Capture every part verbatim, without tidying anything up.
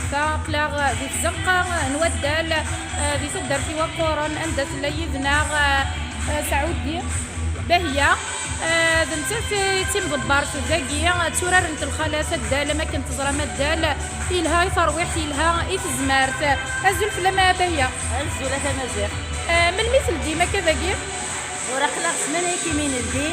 Aql-aɣ di tzeqqa n waddal, eh, di taddart Iwaqquren, anda tella yid-neɣ, eh, eh, Saɛudi Bahya. Eh, d nettat i d timḍebbert dagi, tturarent lxalat addal, am akken teẓram addal yelha i terwiḥt, yelha i tezmert. Azul fell-am a Bahya. Azul a Tamaziɣt. Eh, melmi teldim akka dagi? Ur aql-aɣ ssmana-agi mi neldi.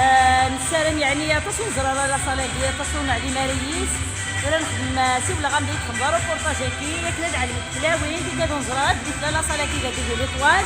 Eh, nessaram yeɛni aṭas ur neẓra ara laṣal-agi, aṭas ur neɛlim ara yis. Tura nexdem, eh, siwleɣ-am-d i texdem aruportaj-agi, akken ad ɛelment tlawin, tikkad ur neẓra ara belli tella laṣal-agi dagi di Litwan.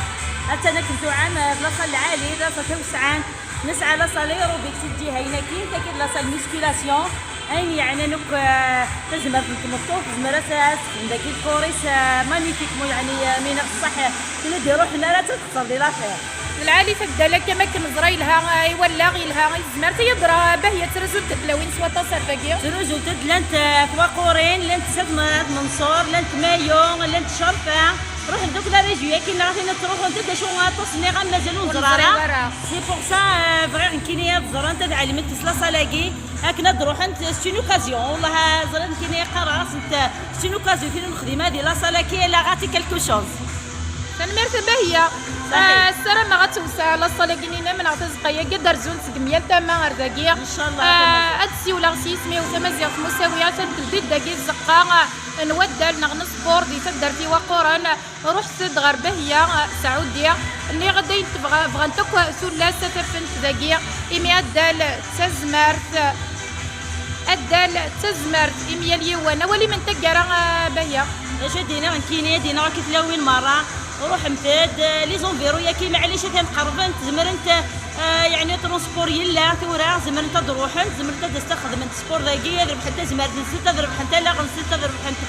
Attan akken tuɛam, eh, d laṣal lɛali, d laṣal tawesɛant. Nesɛa laṣal aerobic si lǧiha-in-agi, tagi d laṣal musculation. Ayen yeɛnan akk, eh, tazmert n tmeṭṭut, tezmer ad t-, ad texdem dagi lkuris, eh, magnifiquement, yeɛni, eh, mi neɣ ṣṣaḥ, tin ur d-iruḥen ara ad texṣer di lafir. D lɛali taddal akka, am akken neẓra yelha, eh, i wallaɣ, yelha i tezmert. Ay adra Bahya, ttruzunt-d tlawin s waṭas ar dagi? Ttruzunt-d, llant, eh, twaqurin, llant snat n tmenṣur, llant mayu, llant ccerfa. Ruḥent akk la région-agi, neɣ tin ttruḥunt-d, acu aṭas nniɣ-am mazal ur neẓra ara. C'est pour ça, eh, bɣiɣ nekkini ad ẓrent, ad ɛelment s laṣal-agi. Akken ad ruḥent, c'est une occasion. Wallah, ẓriɣ nekkini qqareɣ-asent, c'est une occasion, tin ur nexdim ara di laṣal-agi, elle a raté quelque chose. Tanemmirt a Bahya. Ṣaḥit. Ah, ssarameɣ ad tewseɛ laṣal-agi-nnem neɣ tazeqqa-agi, ad d-rzun seg mya tama ar dagi. Ncallah. Ah, ad d-siwleɣ s yisem-iw, Tamaziɣt Musawiya, ad teldi-d dagi tzeqqa, ah, n waddal neɣ n sport di taddart Iwaqquren. Ruḥet-d ɣer Bahya, ah, Saɛudi. Nniɣ-d ayen tebɣa, bɣant akk tullas ad t-afent dagi, imi addal d tazmert, addal d tazmert, imi yal yiwen. Awal-im n taggara, ah, Bahya? D acu ad d-iniɣ nekkini, ad d-iniɣ akk i tlawin merra, ruḥemt-d, eh, les environs-agi, maɛlic atan qerrbent, zemrent, eh, yeɛni transport yella tura, zemrent ad ruḥent, zemrent ad as-xedment sport dagi, ad rebḥent tazmert-nsent, ad rebḥent allaɣ-nsent, ad rebḥent,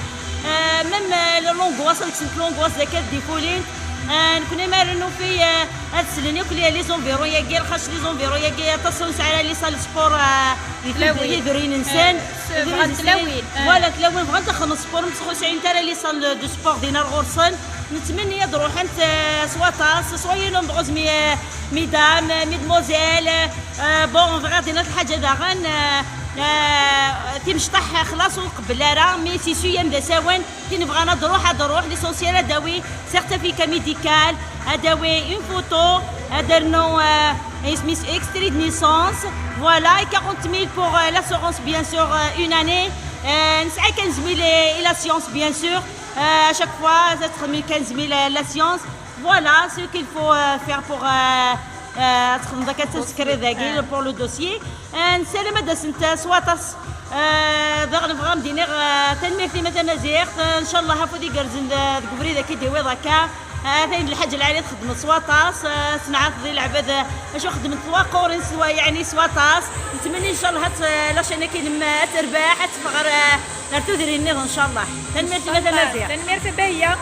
eh, même, eh, l'angoisse, ad kksent l'angoisse d akka ad d-ifulint. Eh, nekni ma ara nufi, eh, ad slen akk les, les environs-agi, lxac les environs-agi, aṭas ur nesɛi ara les salles de sport, eh, di tlawin. Idrimen-nsen. Eh, s-, bɣant tlawin, eh. Voilà, tlawin bɣant axedmen sport, ur sɛint ara les salles de sport din ar ɣur-sen. Nettmenni ad ruḥent, eh, s waṭas, soyez nombreuses, mes, eh, mesdames, eh, mesdemoiselles, eh, bon, bɣiɣ ad d-iniɣ lḥaǧa daɣen, eh, eh, timecṭaḥ xlaṣ ur nqebbel ara, mais si suyam d asawen, tin bɣan ad ruḥ, ad ruḥ, l'essentiel ad d-tawi certificat médical, ad d-tawi une photo, ad d-ternu, eh, isem-is extrait de naissance. Voilà, et quarante mille pour, euh, l'assurance, bien sûr, euh, une année. Euh, nesɛa quinze mille et, et la séance, bien sûr. Euh, à chaque fois, ça sera quinze mille, euh, la séance. Voilà ce qu'il faut, euh, faire pour, euh, euh, ad txedmeḍ akka d tasekrit dagi, pour le dossier. Euh, nessaram ad d-asent, euh, s waṭas. Euh, daɣen bɣiɣ ad d-iniɣ, euh, tanemmirt-im a Tamaziɣt. Euh, ncallah afud igerrzen, euh, deg ubrid akka i d-tawiḍ akka. Atan d lḥaǧa lɛali txeddmeḍ s waṭas, eh, senɛet di leɛbad, eh, acu xeddment twaqurin s wa-, yeɛni s waṭas. Nettmenni ncallah ad t-, la chaîne-agi-inem ad terbeḥ, ad teffeɣ ɣer, eh, ɣer tudrin nniḍen ncallah. Tanemmirt-im a Tamaziɣt. Tanemmirt a Bahya.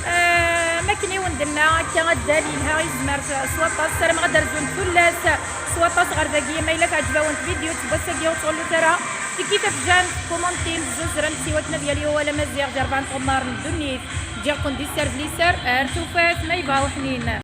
Eh, am akken i wen-d-nna akka, addal yelha, yezmer s, s waṭas. Ssarameɣ ad d-rzun tullas s waṭas ɣer dagi. Ma yella teɛǧeb-awent vidéo n wass-agi, ur ttɣellut ara tiki tafejjant, commentim, zuzremt, i wakken ad yali wawal amaziɣ di rebɛa n tɣemmar n ddunit. Ǧǧiɣ-ken di sser d liser, ar tufat, ma yebɣa uḥnin.